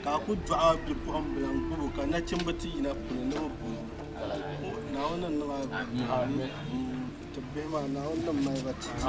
Ka a ku dɔɣi a bipuɣimbila n-gbib o ka nachimba ti yina puli ni bɛ bol o. Naawuni ni niŋ alibarika. Ti bihi maa Naawuni ni mali ba ti ti.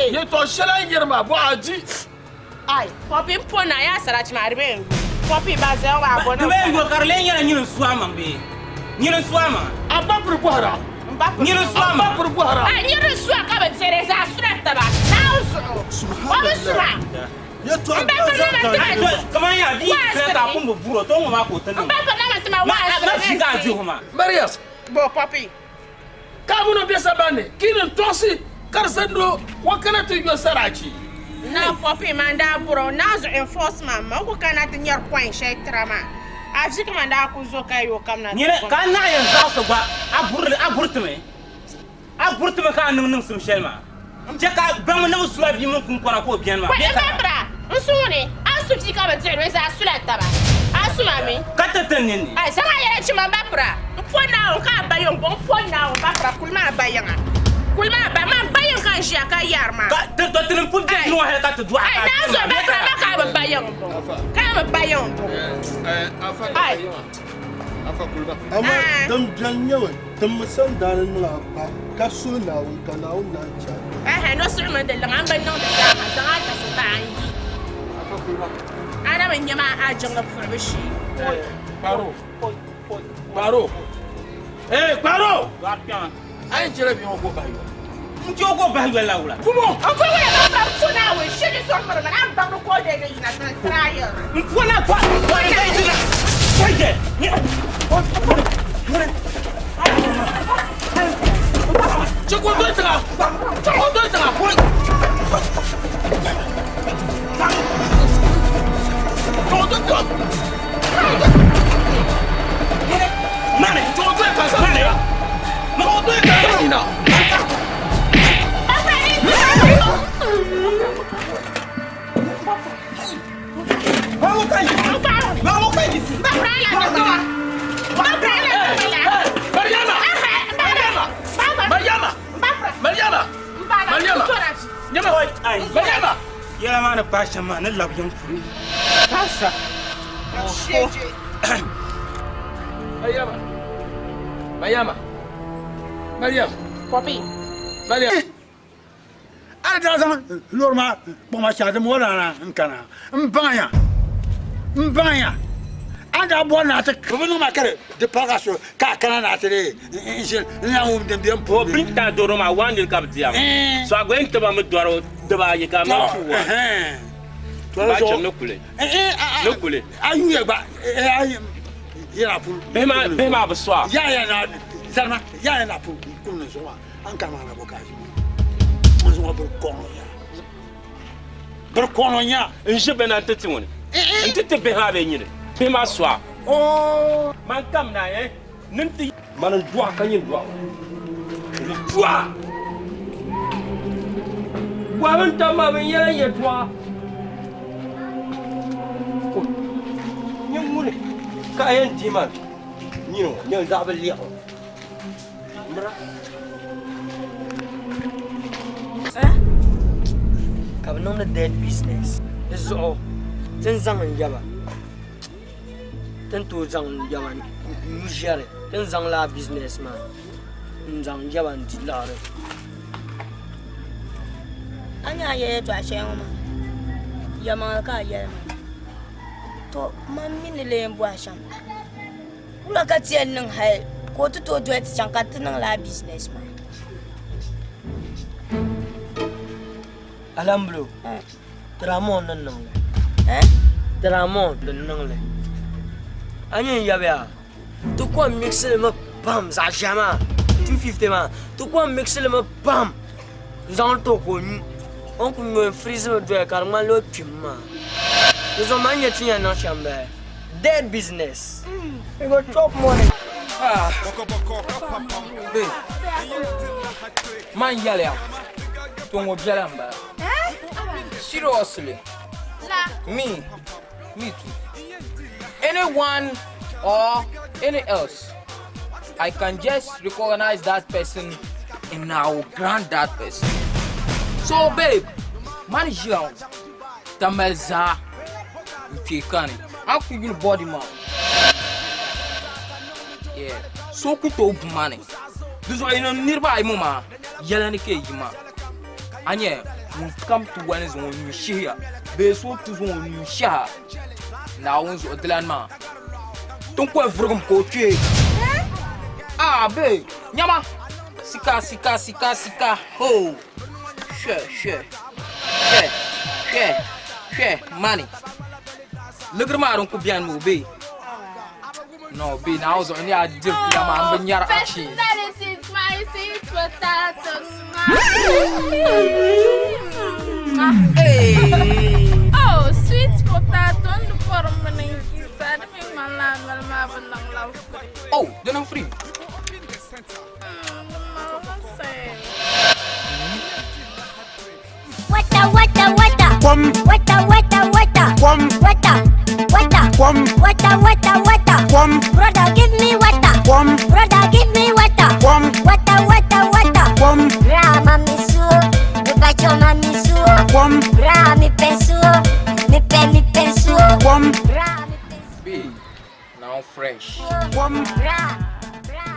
Yɛtɔɣ shɛli a ni yɛri maa, bɔ a di. Ai, pɔpi m po na yaa sarachi maa di bee n pɔpi ba zaya waa bɔ Di bee n yo ka di lee nyɛla nyini n su a maŋ bee? Nyini n su a maŋa? A ba piri bɔhira. M ba piri Nyini n su a A ba maŋa? piri bɔhira. Ai, nyini n su a ka bi diri zaa sula taba Naawuni zuɣu. O bi su ma. Yɛtɔɣa M ba piri na ma ti ma To, kaman yaa di yi fila ka a pun bi bur o, to ŋɔ maa ka o ti niŋ. M ba piri na ma ti ma Ma, waa ma fi ka a dihi o maa. Mariam. Bo pɔpi. Kaamuna be sambani ni, kini n-tɔɣisi ka di sando o kana ti yo sarachi. Naa pɔpi man daa bɔr o naa zuɣu enforce man ma o ku kana ti nyari coin shɛli tira maa. A vi kaman daa ku zo ka yi o kamina ti Nyini bɔm. ka a naɣ yɛn zaɣisi gba, a burili, a buritimi, a buritimi ka a niŋ niŋsim shɛli maa. Chɛ ka a baŋ ni bɛ su a bia mini kuŋkɔna ka o beni maa. Pɔi Bee ka. Babra, n suhu ni, a ni su bia ka bɛ dihiri o zaa sula taba. A su ma mi? Ka ti ti n ninni. Ai, zaŋ a yɛla chi ma Babra. M po Naawuni ka a ba yiŋ bɔ? M po Naawuni Babra, kuli ma a ba yiŋa. Kuli ma a ba, man ba yiŋ ka n ʒiya ka yɛri maa. Ka ti to tinim pun be Ai, nuu hali ka ti dɔɣi ai, ka a Naa kpiri zo maa. Bee Babra ka. ma ka a bi ba yiŋ bɔ? Ka a bi ba yiŋ bɔ? Ai. Amaa din beni nyɛmi, timmi sandaani niŋ a ba, ka suhi Naawuni, ka Naawuni naan chɛ a. Ɛhɛ, no suhu mini di liŋa m bi niŋdi zaa, zaŋ a tasi bahi n yi. A na bi nya ma a jiŋli puhibu shee. Kparo, kparo, ee kparo! A yɛn chɛla bia ŋɔ ka o bahi yoli. N chɛ o ka o bahi yoli la wula? Kumo! N po wula ba pam po Naawuni shiri sɔŋ miri ma, a ni baŋdi ka o deei ni yina ti ni tiri a yɛlima. N po na pa pa n deei yina. Pɔi jɛ! Chɛ ka o doli tiŋa! Chɛ ka o doli tiŋa! Chɛ ka o doli tiŋa! Mani! Chɛ ka o doli kansa ni yina! Chɛ ka o doli kansa ni yina! Yɛla maa ni paai shɛm maa ni labi yiŋ puuni. Kaasa. Mariama. Mariama. Mariam. Poppy. Mariam. A ni daa zaŋ loori maa kpuɣi ma chaŋ di mi o lana n kana m baŋya m baŋya a ni daa bɔri ni a ti bɛ bi niŋ ma ka di paligi a suhu ka a kana ni a ti dee n ʒini n lan wum din be m puuni. Bɛ ni daa dɔri o maa waan niri ka bɛ diya maa. So a gba yɛn ti ba mi dɔri o dibaayi ka a mali puu waan. Ba cham ni kuli. Ni kuli. A yuya gba yɛla pun. Bihi maa bihi maa bi so a. Ya ya na zalima ya ya na pun kum ni zuɣu maa an ka maa na bo ka ʒi ŋɔ zuɣu biri kɔŋ nya biri kɔŋ nya. N ʒi bɛ na n ti ti ŋuni n ti ti bihi maa bɛ nyini bihi maa so a. Man kam na eh ni n ti. Mani n dɔɣi ka nyin dɔɣi n dɔɣi bɔhimi n tam maa bɛ yɛla yɛltɔɣa nyin ŋuni ka a yɛn di man nyini ŋɔ nyɛ zaɣ bi lɛɣu mira. Ka bɛ niŋdi dead business. Di zuɣu ti ni zaŋ n yaba. Ti ni tooi zaŋ n yaba n-nyu ʒiɛri ti ni zaŋ lala business maa n-zaŋ n yaba n-di liɣiri. A ni a yɛli yɛltɔɣa shɛli ŋɔ maa, yɛlimaŋli ka a yɛli maa. To man mi ni lee yɛn bɔhi shɛm, wula ka ti yɛn niŋ hali ka o ti tooi doli ti chaŋ ka ti niŋ lala business maa? Alamblo. Tramon ni niŋli. Eh? Tramon di niŋli. A nyɛ n yabiya. Ti kom mixili mi pam zaɣ ʒiɛhi maa 250 maa ti kom mixili mi pam n zaŋ to ka o nyu o ni ku nyu n freeze mi doya ka di ŋmanila o kpimi maa di zuɣu man nyɛ ti yɛn niŋ shɛm bala dead business you go chop money. Ah. Babe, man yɛliya to ŋɔ biɛla n bala. Seriously. Me, me too. Anyone or any else, I can just recognize that person and I will grant that person. So babe, man ʒiya ŋɔ tamali zaa n kpee kani a ku yuli body maa yeah so ku tooi bu ma ni di zuɣu yi niriba ayi ŋɔ maa yɛla ni ka yi maa a nyɛ ŋun kam ti wali zaŋ o nuu shihiya bee so ti zaŋ o nuu shiha Naawuni zuɣu dilan maa tin kɔhi vurigim ka o kpee ah babe nyama sika sika sika sika ho shɛ shɛ shɛ shɛ shɛ mani ligiri maa din ku bɛni mi o bee no bee Naawuni zuɣu ni a diri pila maa n bi nyari action. Hey. Oh, sweet potato n di pɔri mini n kisa di mi ŋmanila a noli maa bi niŋ la free. Oh, di niŋ free. Wata wata wata. Kom. Wata wata wata. Kom. Wata wata. Kom. Wata wata wata. Kom. Brother give me water. Kom. Brother give me water. Kom. Wata wata wata. Kom. Ra mami suo. Mi bacho mami suo. Kom. Ra mi pensuo. Mi pe mi pensuo. Kom. Ra mi Babe, now fresh. Kom. Ra. Ra.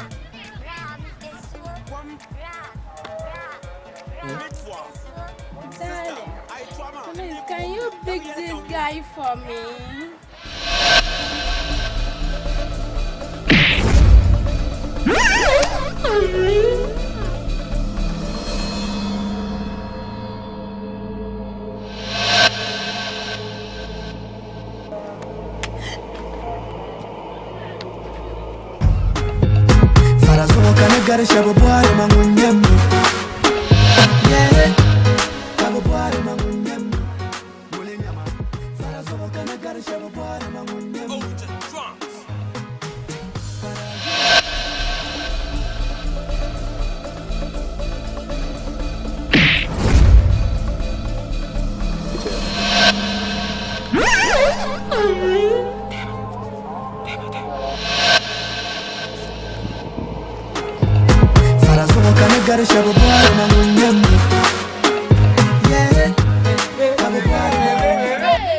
Ra mi pensuo. Ra. Ra. Darling, please, can you pick this guy for me? Fara zuɣu ka ni gari shɛba bɔhiri ma ŋun nyɛ mi. Yeah. Ka bɛ bɔhiri ma ŋun nyɛ mi. Wuli nyama. Fara zuɣu ka ni gari shɛba bɔhiri ma ŋun nyɛ mi. Fara zuɣu ka ni gari shɛba bɔhiri ma ŋun nyɛ mi. Yeah. Ka bɛ bɔhiri ma ŋun nyɛ mi.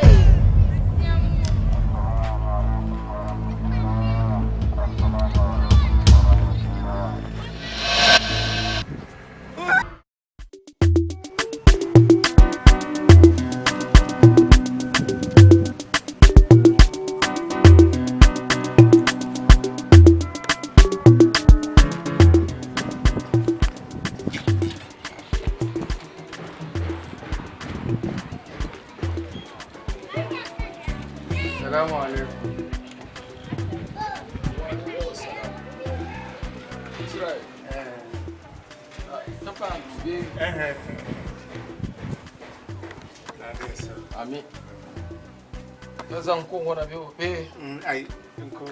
Salamu alaikum. Ami. Ya zaŋ ko ŋɔ na bɛ o bee? Ai, n ku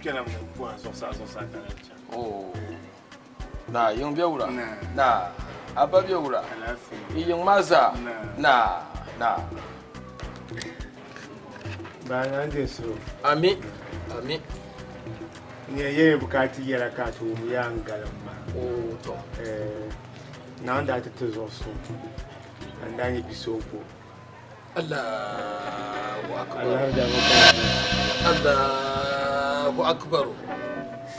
kpɛla mi buha zuɣusaa zuɣusaa ka lahi chaŋ. Oh. Na yiŋ bɛ wura? Na. Abba bɛ wura? I yiŋ maa zaa? Na. Na. Baana n deei suro. Ami. Ami. N yɛn yɛli bukaati yɛla ka a ti wum yaa n galim ma. Oh, to. Naawuni daa ti ti zuɣu suŋ ka n daa nyɛ bi so n-ko. Allahu akbar. Allahu akbar.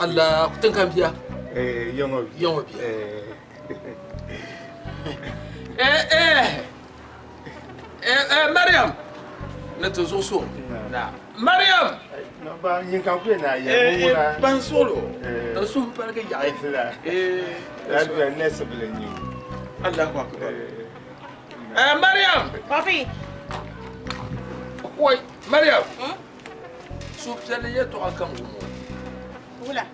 Allah tin kan biya. Eh, yɔŋɔ bia. Yɔŋɔ bia. Eh eh. Eh eh Mariam. Ne ti zuɣu suŋ. Na. Mariam. Ba nyin kan ku na ya mu wura. Eh, ban solo. N suhu paligi yaɣi. Eh. La biya ne sibili nyi. Allahu akbar. Eh, Mariam. Papi. Wai, Mariam. Suhupiɛlli yɛltɔɣa ka n wum o. Wula.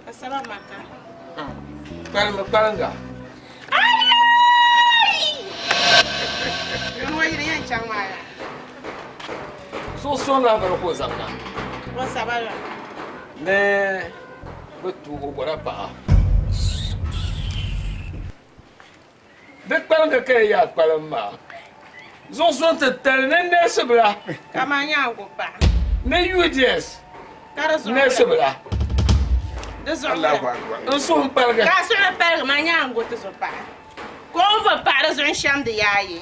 Ka sababu maa ka. Kpalimmi kpalinga. Yuli yili yɛn chaŋ maa ya. Zuɣu suŋ lahibali ka o zaŋ na. O sabala. Ni bɛ tu o bɔra paɣa. Di kpalinga ka yi yaa kpalim maa. Zuɣu suŋ ti tali ni neesi bila. Kaman nyaangu paɣa. Ni UDS Ka di zuɣu neesi bila. Di zuɣu bila. N suhu m-paligi. Ka a suhu paligi maa nyaangu ti zuɣu paɣa. Ka o ni vo paɣa di zuɣu n-shɛmdi yaayi.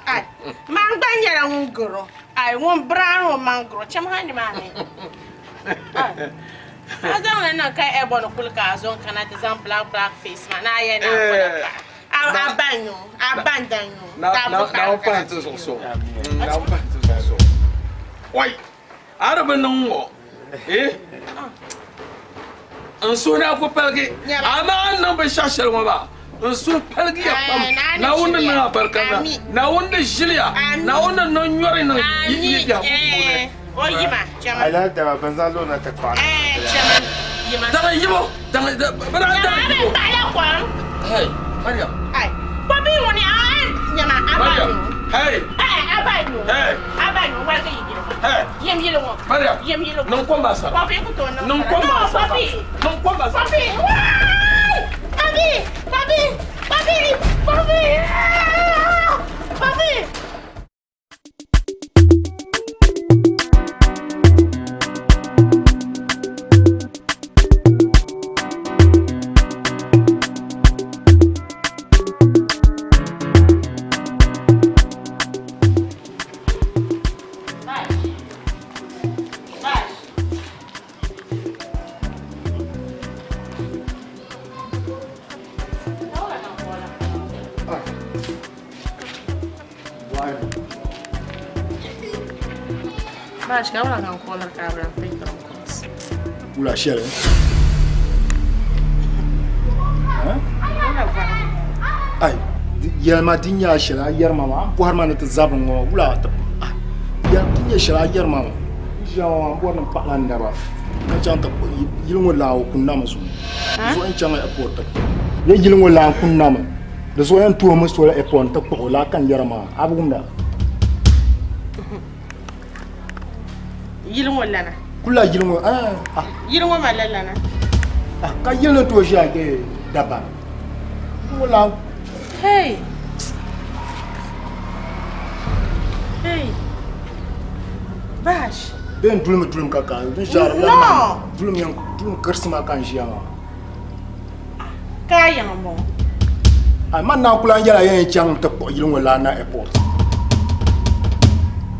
Ai, man gba nyɛla ŋun garo. Ai, ŋun biraani o maŋ garo. Cham ha nimaani. Ai, a zaŋ li niŋ ka Ebony kuli ka a zo n-kana ti zaŋ black black face maa ni a yɛli ni a vola paɣa. A a ba n-nyɛ o, a ba n-da n-nyɛ o. Ka a vo paɣa Naawuni kana pahi ti ti zuɣu so. o. Naawuni pahi ti zuɣu so. Oi! A di bi niŋ ŋ-ŋɔ. Eh? N suhu na ku paligi. Amaa a ni niŋ binshɛɣu shɛli ŋɔ maa, n suhu paligiya pam. Naawuni ni niŋ a barika na. Naawuni ni ʒili a. Naawuni ni niŋ nyɔri niŋ yi biɛhigu puuni. Daŋ yibu, daŋ, bɛ daa daŋ yibu. Hey, Mariam. Mariam, hey. Hey. Hey. Mariam, niŋ kom maa sara. Niŋ kom maa sara. Niŋ kom maa sara. Bash, ka wula ka n calliri ka a bi lahi pickiri n calls? Wula shɛli? Wula vari ŋɔ? Ai, yɛlima di nyɛ a shɛli a yɛri ma maa, a ni bɔhiri ma ni ti zabiri ŋɔ maa, wula ti di nyɛ shɛli a yɛri ma maa, n ʒiya ŋɔ maa n bɔri ni n paɣila n naba ka chaŋ ti yili ŋɔ laa o kunna mi zuŋɔ zuɣu n chaŋ airport ti kpuɣi yili ŋɔ laa n kunna mi di zuɣu yɛn tuhimi soli airport n ti kpuɣi o laa ka n yɛri maa a bi wumda. Yili ŋɔ lana. Kula yili ŋɔ ah. ah. Yili ŋɔ malila lana. Ah, ka yili ni tooi ʒiya ge dabba. Yili ŋɔ lan. Hey. Hey. Bash. Bee n dulimi dulim ka ka n ʒiya. No. Dulim yan dulim kirisi maa ka n ʒiya maa. Ka a yiŋ m-bɔŋɔ. Ai man naa kuli yɛla yɛn chaŋ ti kpuɣi yili ŋɔ lana airport.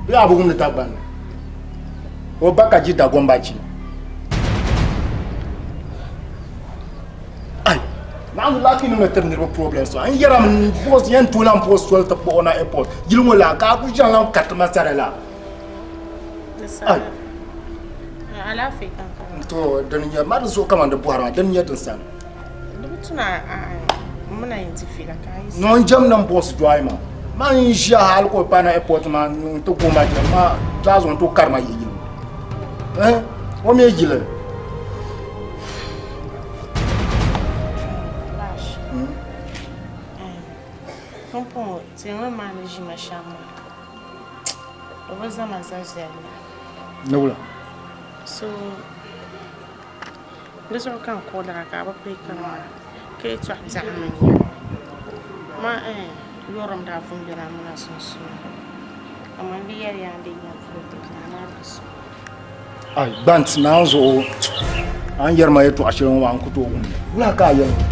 Bee a bi wumdi Dagban ni? O ba ka ji Dagomba chi. Ai, naanzu laaki nim ni tiri niriba problems maa. N yɛra mi boss yɛn tooi lan boss soli ti kpuɣi o na airport yili ŋɔ laa ka a kuli chaŋ lan kariti ma sara la. Ai. Alaafee ka n kana. To dini nyɛ ma di zuɣu kaman di bɔhiri ma dini nyɛ din sani. Di bi tuna m mina yɛn ti fiila ka a yi No n jɛm ni boss dɔɣi ma. Ma n ʒiya hali ka o paana airport maa n ti go ma jɛm ma daa zuɣu n tooi kari ma yi yili. Eh, o mi yili. Bash. Pumpɔŋɔ tiŋli maa ni ʒi ma shɛm maa. O bi zama za viɛlli. Ni wula? So di zuɣu ka n koolira ka a bi pickiri maa ka yɛltɔɣa biɛɣu mi n-nyɛ li. Ma yɔrim daa pun bela a mini a sunsuuni amaa m bi yɛli ya n di nya polo tibili amaa di so. Ai Gbant naan zuɣu a ni yɛri ma yɛltɔɣa shɛli ŋɔ maa n ku tooi wum li. Wula ka a yɛli ŋɔ?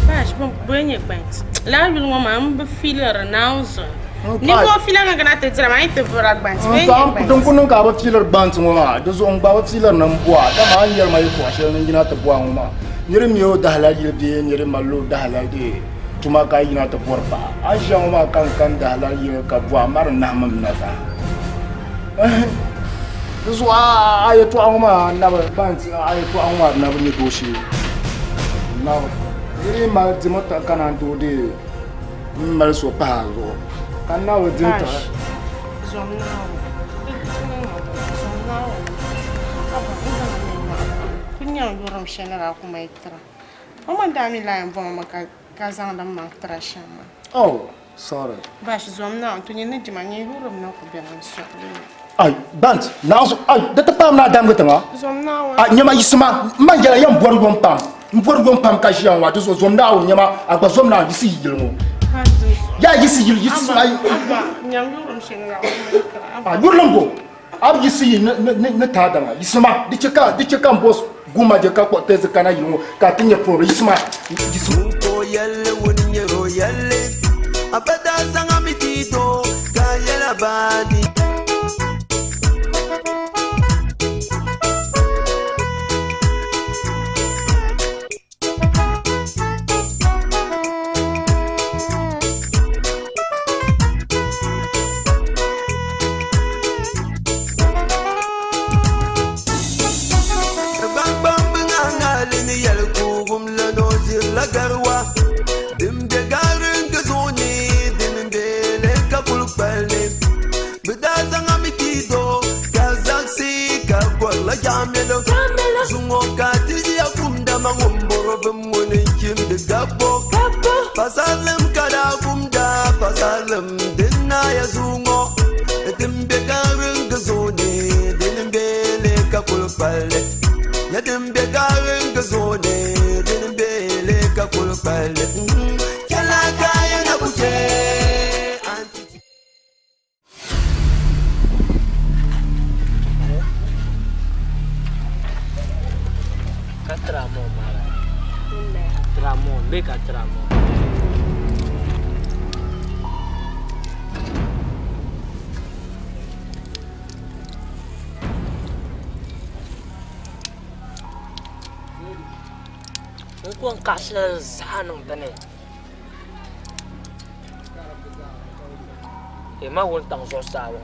Bash, bɔ n-nyɛ Gbant? Lala yuli ŋɔ maa m bi fiiliri naan zuɣu. Ninvuɣ fiila ŋɔ kana ti dira maa, a yi ti vura Gbant, bɔ n-nyɛ Gbant? Din ku niŋ ka a bi fiiliri Gbant ŋɔ maa, di zuɣu n gba bi fiiliri ni m bɔha, dama a ni yɛri ma yɛltɔɣa shɛli ni n yina ti bɔha ŋɔ maa, niri mi o dahalali yili bee niri malila o dahalali dee tuma ka yina ti bɔri paɣa. A ni ʒiya ŋɔ maa ka n kani dahalali yili ka bɔha ma di nahimi m na zaa. Di zuɣu a yɛltɔɣa ŋɔ maa nabi gbanti a yɛltɔɣa ŋɔ maa di nabi nyɛ dooshee nabi di yi mali dimi kana n tooi deei n mali so pahi a zuɣu. Ka n naa bi di n taɣi. Zom Naawuni. Zom Naawuni. Abba, n zaŋ a mini naɣ ku nyaŋ yurilim shɛli ni daa ku mali tira. O mani daa mi lahi yɛn bɔŋɔ mi ka zaŋdi m maŋ tira shɛm maa. Oh, sorry. Bash, zom Naawuni, to nyɛ ni jima, nyin yurilim na ku beni n sɔɣili ni. Ai, Bant, naɣ ai, di ti paam ni a damgi tiŋa. Zom Naawuni. A nyɛma yiɣisima, m man yɛla yɛn bɔri yom pam. M bɔri yom pam ka ʒiya ŋɔ, di zuɣu zom Naawuni nyɛma, a gba zom Naawuni yiɣisi yi yili ŋɔ. Yaa yiɣisi yili, yiɣisi Abba, ai. Abba, nyam yurilim shɛli ni daa ku mali tira, Abba. A yurilim bo, a bi yiɣisi yi ni ti a daŋa, yiɣisima, di chɛ ka, di chɛ ka m boss guma je ka kpuɣi tɛzi kana yili ŋɔ ka a ti nya problem, yiɣisima, yiɣisima. Ŋun ka o yɛlli ŋun nyɛr o yɛlli, a ba daa zaŋ a mi ti doo ka a yɛla baani. Gbangban bi ŋaŋali ni yɛli kuugum la ni o ʒirila gariwa. Din be garingi zuɣu ni din be li ka kuli kpali ni. Bɛ daa zaŋ a mi ti doo ka zaɣisi ka bɔrila jaɣamɛlo. Zuŋɔ ka ti ʒiya kumda ma ŋun bɔro bim ŋuni n-chimdi gabbo. Pasarilim ka daa kumda pasarilim din naaya zuŋɔ. Din be garingi zuɣu ni din be li ka kuli kpali. Ya din be garingi zuɣu ni din be li ka kuli kpali. Chɛla ka ya na ku chɛ. Ka tramɔ mara. Tramɔ, be ka tramɔ. N ko n kaɣasila zaa niŋ dini. E ma wuntaŋ zuɣusaa ŋɔ.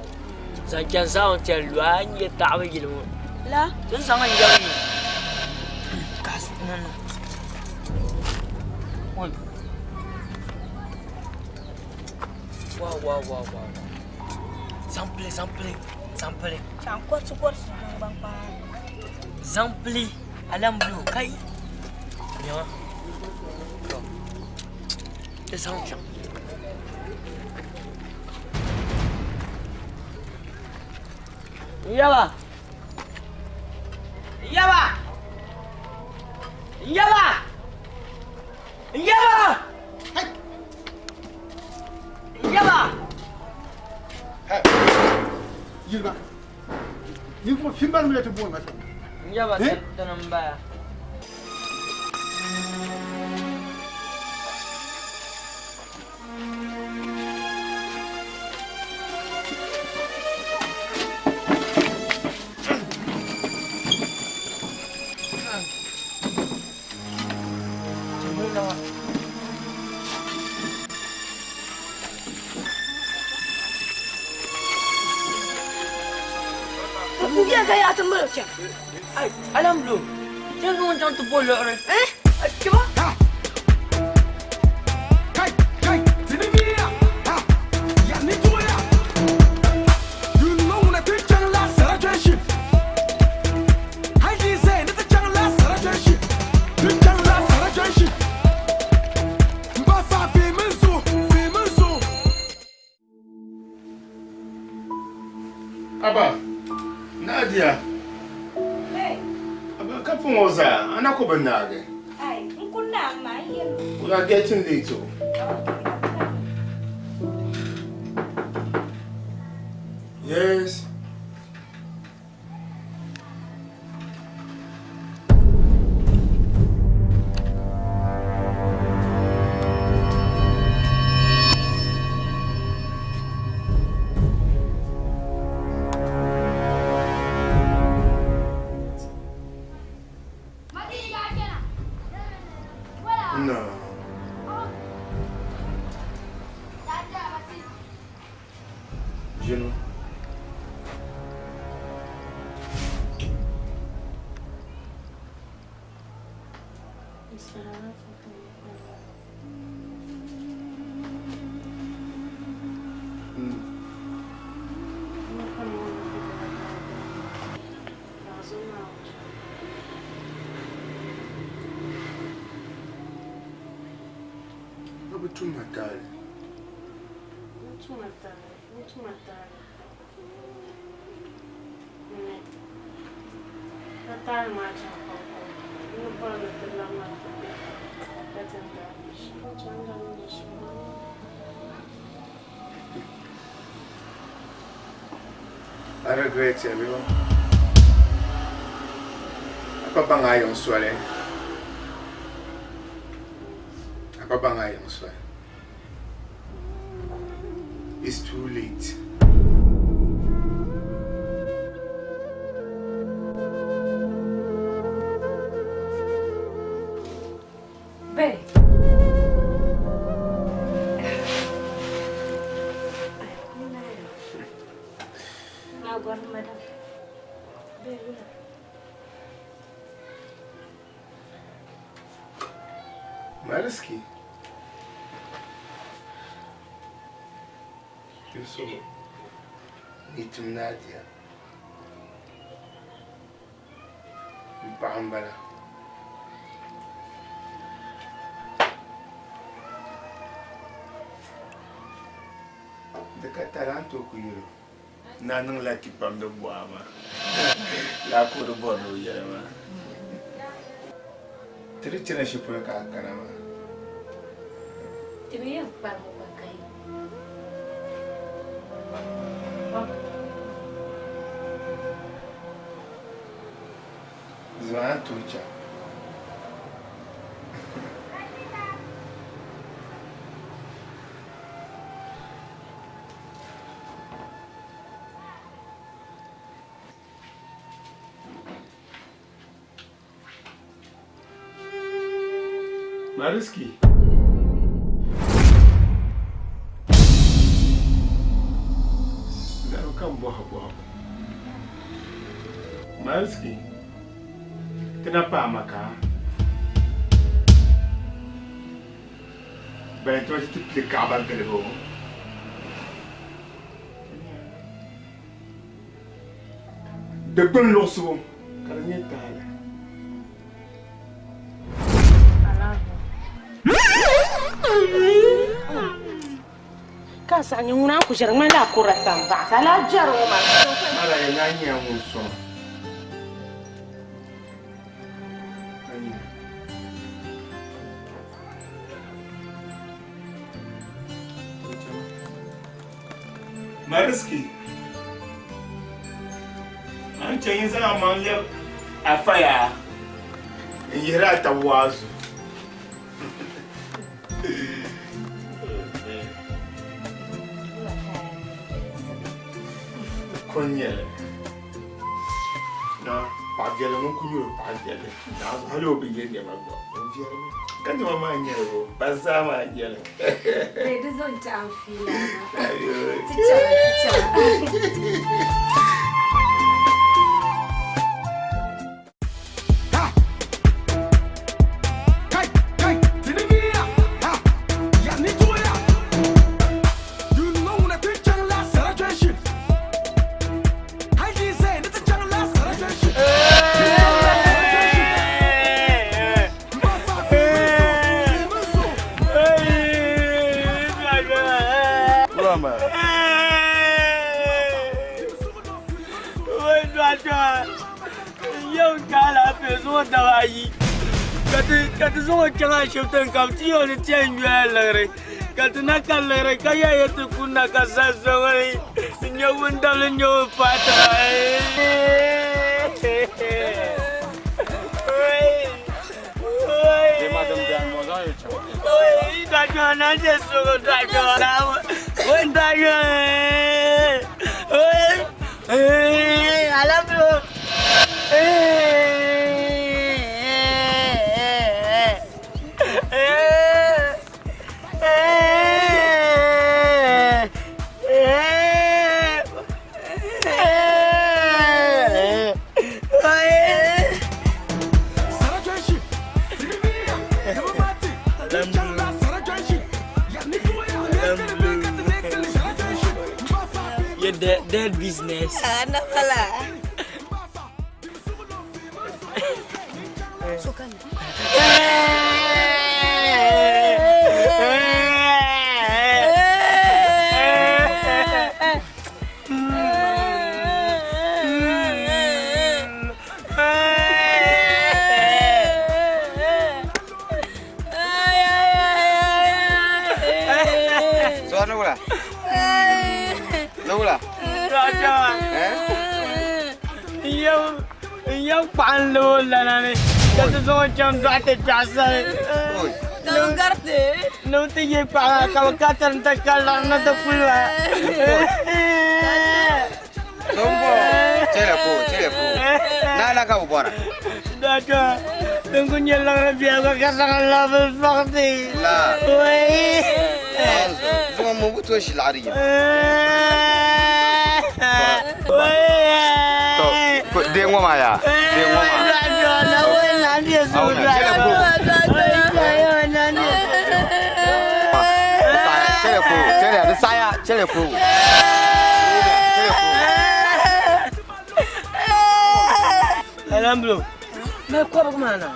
Zaŋ chani zaawuni chani lu a ni nyɛ taɣabu yili ŋɔ. La? Ti ni zaŋ n yɛm mi. Kaɣasi no no. Oi. Wow wow wow wow. Zaŋ pili zaŋ pili zaŋ pili. Chaŋ kɔrisi kɔrisi naŋgban kpaŋa. Zaŋ pili alam blue kai. Nyama. To. Ti zaŋ chaŋ. Yaba. Yaba. Yaba. Yaba. Yaba. Yilba. Ninvuɣu fimbani mi la ti booni ma shɛm. Yaba dini m-bala. Ai, alam blue. Chen ŋun chaŋ ti bo liɣiri. Eh? Chiba? Abba, Nadia. Hey. Abba, ka pun ŋɔ zaa, ana ku bi naagi. Ai, n ku naagi maa, n yɛli. We are getting late o. Yes. No. Jinu. A bi tum ma taali. N tuma taali, n tuma taali. N a taali maa chaŋ pam-pam. N ni bɔri ni ti labina ti be ka ti ni daa be shɛm. N chaŋ la n nyɛ shɛm. A regret ya bee? A pa baŋ a yiŋ soli. A pa baŋ a yiŋ soli. It's too late. Bɛɛ. Mariski. Yusufu. Ni tim Nadia. M paɣa m-bala. Di ka tali a ni tooi ku yuli o. Naa niŋ laki pam di bɔha maa. Laa ka o di bɔri ni o yɛli maa. Ti di chana shɛli polo ka a kana maa. Ti bi yɛn kpalim gba ka yi. Zuɣu a ni tooi chaŋ. Mariski. Niriba kam bɔhi bɔhigu. Mariski, ti na paai ma ka ban ti ti pili kaɣaba gilibu. Dikpuni luɣisibu ka di nyɛ taali. Ka a saɣi nyɛ ŋuna a ku ʒɛri ŋmanila a kurila tambaɣa ka a lahi jɛri o maa. Mara ya na nyɛ ŋun sɔŋ. Mariski, a ni chɛ n zaŋ amaŋ lɛb afa yaa n-yihiri a tab waazu. Ko n-nyɛ li. Na paɣ viɛlli ŋun ku nyɛ o paɣ viɛlli. Hali o bi ye nɛma gba, o viɛlimi. Ka nɛma maa n-nyɛ li o, ba zaa maa n-nyɛ li. Bee di zaŋ ti anfiila maa. Ti chana, ti chana. Ka ti zaŋ o chaŋ ashibiti ka bɛ ti yɛli ni ti yɛn nyola liɣiri ka ti na ka liɣiri ka yɛli ti kunna ka sa zuɣuri n-nyɛ wundabili n-nyɛ o paatira. Your dead business. Ah, nafala. So kan. Ni wula? Ni wula? N yɛn kpaɣi n lab o lana ni ka ti zaŋ o chaŋ dɔɣite kpɛɣu sani. Ka bɛ gariti. Ni bɛ ti yihi kpaɣu maa ka bɛ ka ti ni ti ka liɣiri ni ti kuli ba. Chɛliya ko, chɛliya ko. Naa la ka bɛ bɔra. Dɔɣite, din kuli nyɛ liɣiri biɛhigu ka zaŋ n labi n-sɔɣisi. La. Wɛi. Zuŋɔ mo bi tooi ʒi liɣiri yim. To, dee ŋɔ maa yaa, dee ŋɔ maa. Chɛliya ko, chɛliya, di saɣiya, chɛliya ko. Alamblo, mali kɔbigu maa na.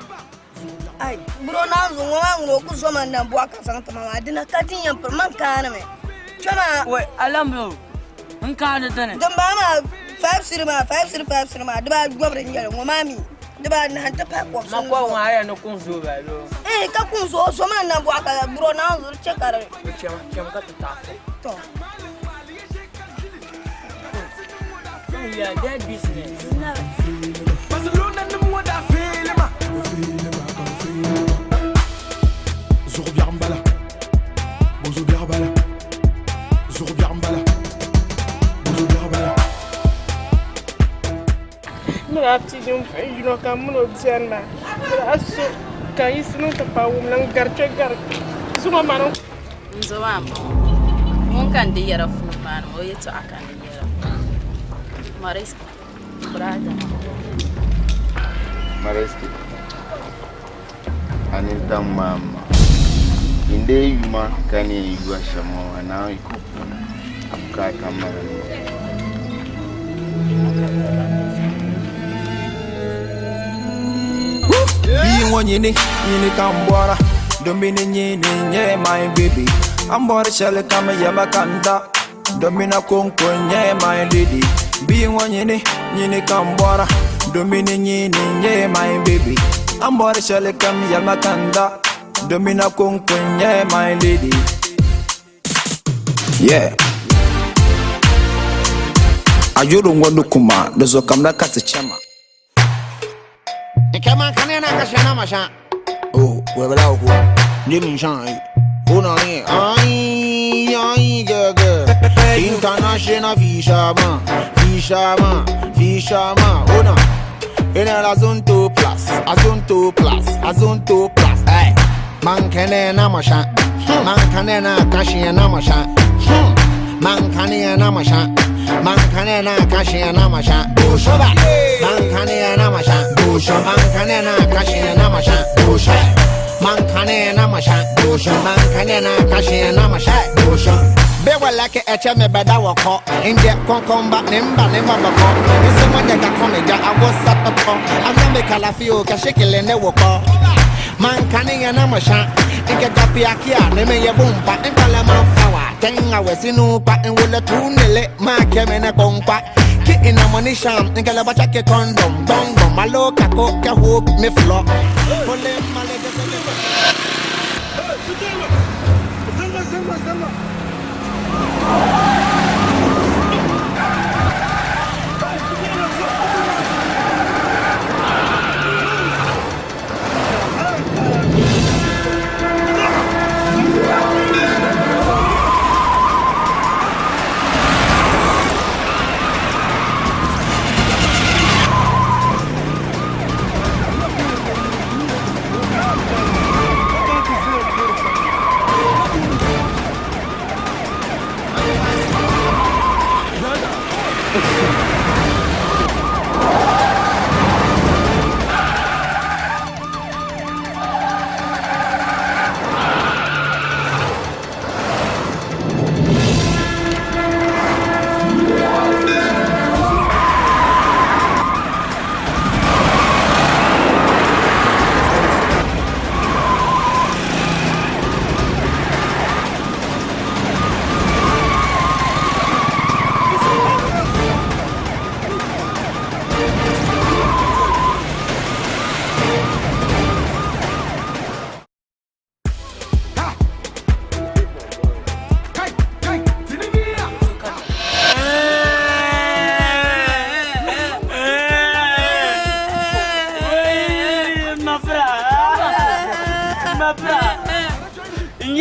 Ai, buro naan zuŋ ŋɔ maa ŋuni o ku zoma n-na bɔɣu ka zaŋ ti ma maa, dina ka ti yɛn piri man kaani mi. Kpɛma. Wai, Alamblo, n kaani dini. Din bala maa, 5 cedi maa, 5 cedi, 5 cedi maa, dibaa yɔbu din nyɛli, ŋɔ maa mi, dibaa anahi nti pahi kɔbisi Ma kɔbigu maa a yɛn ni kuŋ zooi ba loo. Ɛɛn, ka kuŋ zooi, o zoma n-na bɔɣu ka buro naan zuŋ di chɛ ka di. O chɛmi, chɛmi ka ti taɣi fo. Tɔ. Yeah, dead business. Barcelona nim ŋɔ daa feeli ma. Zuɣu biɛɣu m-bala, bozo biɛɣu bala. Zuɣu biɛɣu m-bala, bozo biɛɣu bala. Ni daa pii ninvuɣ yino ka m min o beni maa, bɛ daa so ka n yiɣisi niŋ tipawumli n-gari kpe gari zuŋɔ maa ni. N zo maa m-bɔŋɔ. Ŋun ka n di yɛra foon maa ni o yɛtɔɣa ka n di yɛra. Mariski, brother maa. Mariski, a nintaŋ maa m-ma. N dee yuma ka ni yɛn yu a shɛm ŋɔ maa, Naawuni yiko puuni, a bukaata mali n ŋɔ. Bia ŋɔ nyini, nyini ka m bɔra Domini nyini n-nyɛ my baby A ni bɔri shɛli kam yɛma ka n da Domina konko n-nyɛ my lady Bia ŋɔ nyini, nyini ka m bɔra Domini nyini n-nyɛ my baby A ni bɔri shɛli kam yɛma ka n da Domina konko n-nyɛ my lady Yeah. A yuri ŋɔ ni kuma, di zo kamina ka ti chama. Nkema kanena kashana masha. Oh, webela oku. Ni shan. Una ni ai ai ge. International fisherman, fisherman, fisherman. Una. Ina la zone 2 plus, a zone 2 plus, a zone 2 plus. Hey. Man kanena masha. Man kanena kashana masha. Man kanena masha. Man kanena kashana masha. Bushoba. Man kanena masha. Busho. Man kanena kashana masha. Busho. Man kanena masha. Busho. Man kanena kashana masha. Busho. Bewa like eche me beda wako Inje konkomba nimba nimba bako Nse mwanya kakone ja awosa pako Aname kalafio kashikile ne wako Man kani na masha Nke gapi akia neme ye bumpa Nkale man fawa Tenga wesinu pa Nwule tunele Ma keme ne kompa Ki ina money sham Nkele bacha ke condom Bongo malo kako ke hook me flo Fole male desele Zanga zanga zanga.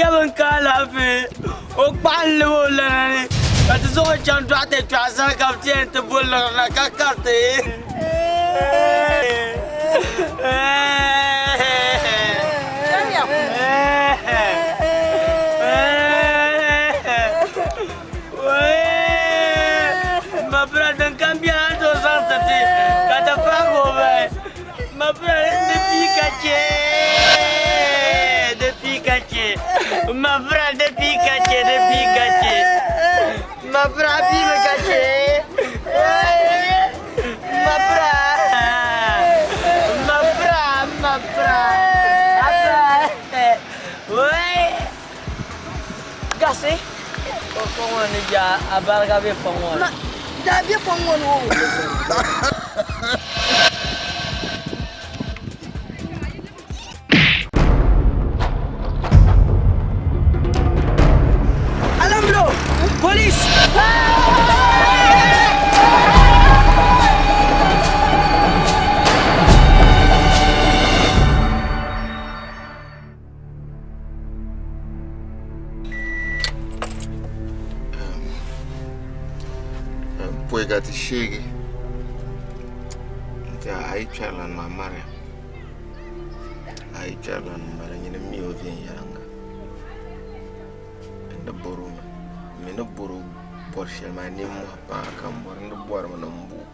Yaba n ka alaafee o kpaɣi n lab o lana ni ka ti zaŋ o chaŋ dɔɣite kpɛɣu sani ka bɛ ti yɛn ti bo liɣiri na ka kariti. Mabira din kam biɛla n tooi zaŋ ti ti ka ti paagi o bahi. Mabira di pii ka chɛ di pii ka chɛ mabira di pii ka chɛ di pii ka chɛ mabira pii mi ka chɛ mabira mabira mabira gasi o kɔŋɔ ni ja a bariga bɛ kɔŋɔ ni. Daa bɛ kɔŋɔ ni o. Alamblo! Police! Pɔi ka ti sheegi n-ti a yi kpɛrilana maa Mariam, a yi kpɛrilana m-bala nyini m-mi o viɛnyɛliŋga. N ni bɔr o mi, m mi ni bɔr o bɔr shɛli maa nimmohi paa ka m bɔri n di bɔrimi ni m bo o.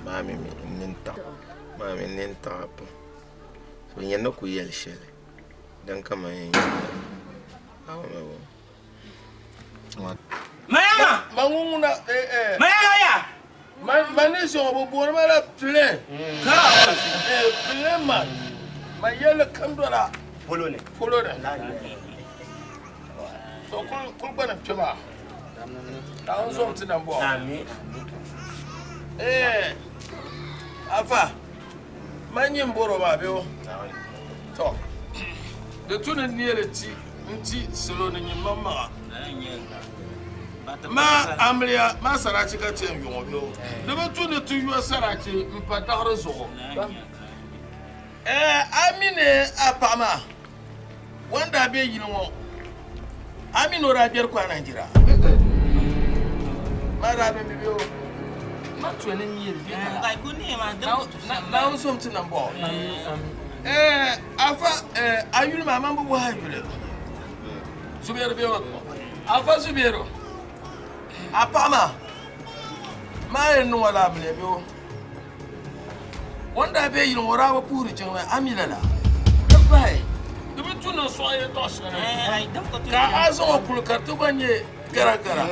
Maa mi mi n nini taɣi maa mi n nini taɣi a pam. So nyɛ ni ku yɛli shɛli din ka man yɛn yɛli Mayama! Ma ŋun ŋuna eh eh. Mayama ya! Ma ma ni sɔŋɔ bi booni ma la plane. Ka eh plane man. Ma yɛli kam dola. Polo ni. Polo ni. To kul kul gbani kpɛ maa. Ka n zom ti na bɔ. Amin. Eh afa. Man nyin bɔro maa bɛ o. To di tu ni neeli ti n-ti salo ni nyin maŋmaŋa. Ma amiliya ma sarachi ka ti yɛn yo ŋɔ bɛ o. Di bi tu ni ti yo sarachi m-pa daɣiri zuɣu. Ɛɛ a mi ni a paɣa maa o ni daa be yili ŋɔ a mi ni o daa gbɛri kɔhi Nigeria? Ma daa bi mi bɛ o. Ma tuya ni nyɛ li Naawuni zom ti nambɔɣu. Ɛɛ afa ɛɛ a yuli maa man bi bɔhi a yuli. Zubairu bɛ o. Afa Zubairu a paɣa maa maa yɛn niŋ o la amiliya bɛ o. O ni daa be yili ŋɔ o daa bi puhiri jiŋli a mi lala. Di pahi di bi tu ni n sɔɣi yɛtɔɣ shɛli ka a zaŋ o kuli ka di ti gba nyɛ garagara.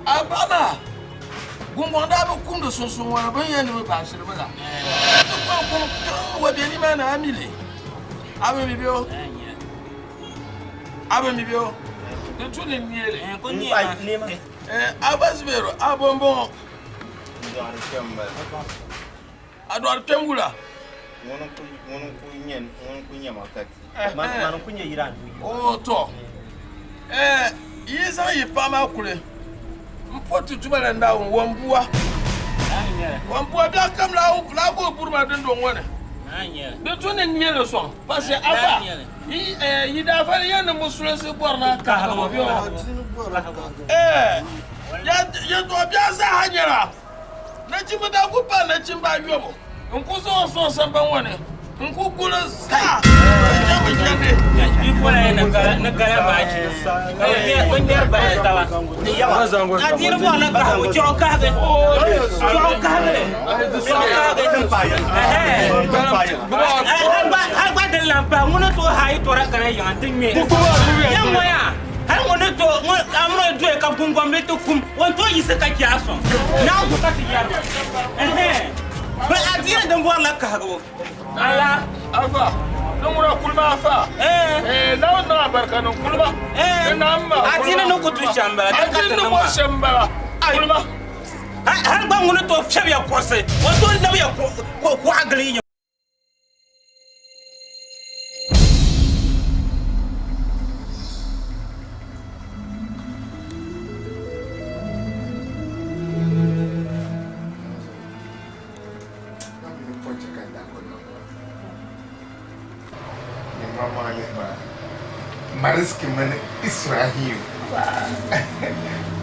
A paɣa maa guŋgɔŋ daa bi kumdi sunsuuni ŋɔ ni bɛ ni yɛn ni bɛ baashiri mi la. Ti kɔŋ kum kaŋ wa be nimaani a mi li? A bi mi bɛ o? A bi mi bɛ o? Di tu ni n neei li. A ba Zubairu a bɔmbɔŋɔ. N dɔɣiri kpɛm m-bala. A dɔɣiri kpɛm wula? Ŋuni n-ku nyɛ ma ka ti. Mani n-ku nyɛ yira n-du yi. Oo tɔ! Ɛɛ yi zaŋ yi paɣa maa kuli m-po ti Duuma la Naawuni wambua. Wambua biɛɣu kam laa ka o buri ma dundɔŋ ŋɔ ni. Di tu ni n nyɛ li sɔŋ pasi afa yi daa fa yɛn ni musulinsi bɔri na kahigibu bɛ o. Ɛɛ yɛltɔɣa biɛɣu zaaha nyɛla nachimba daa ku paai nachimba ayɔbu n ku zaŋ o sɔŋ sambani ŋɔ ni n ku guli zaa ka chɛ bi chɛndi. Hali gba din lan pahi ŋuni tooi haai tɔra kana yiŋa nti ŋme. Yɛŋɔya hali ŋuni tooi amro doya ka gungɔmbili ti kum o ni tooi yiɣisi ka chɛ a sɔŋ. Naawuni ka ti yɛri ba. Bɛ adiini din bɔrila kahigibu. Ala afa ni ŋuna kulima afa. Naawuni niŋ abarika niŋ kulima. Ni naam ma Adiini ni ku tu shɛm m-bala. Adiini ni bɔri shɛm m-bala. Kulima. Hali gba ŋuni tooi fiɛbiya kuɣusi o tooi labiya kuɣa gili yiŋa. maa Mariski mini Israhim.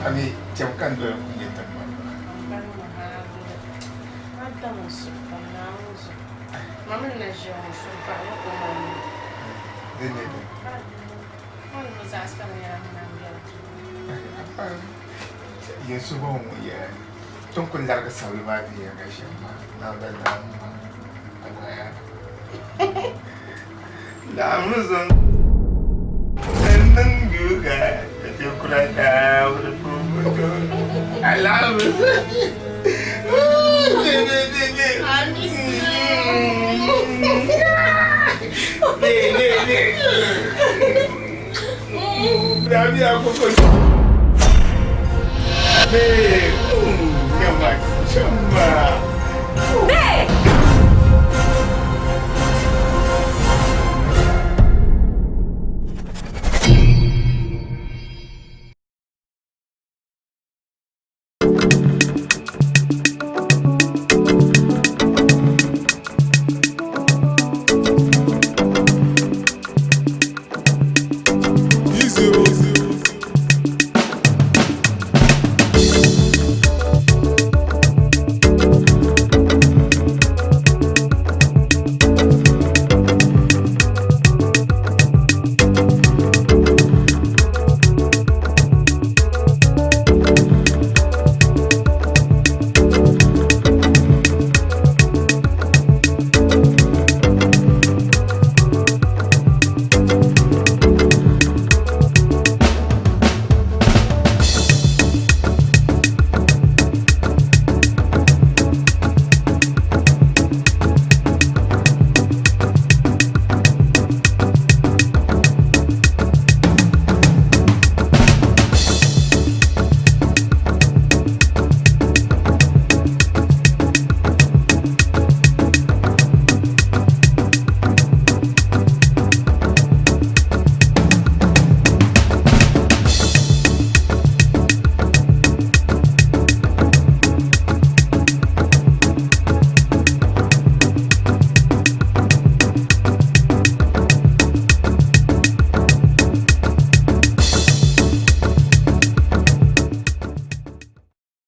A mi chɛm ka n doli n-kuli nyɛ tiŋgbani maa. Din nyɛ dini? Yesu ba ŋun yɛli ti ni kuli larigi sabili maa viɛnyɛliŋga shɛm maa, Naawuni Naawuni maa, agbaya. Naawuni zaŋ n niŋ yuuga ka chɛ kura Naawuni puhibu alaafee.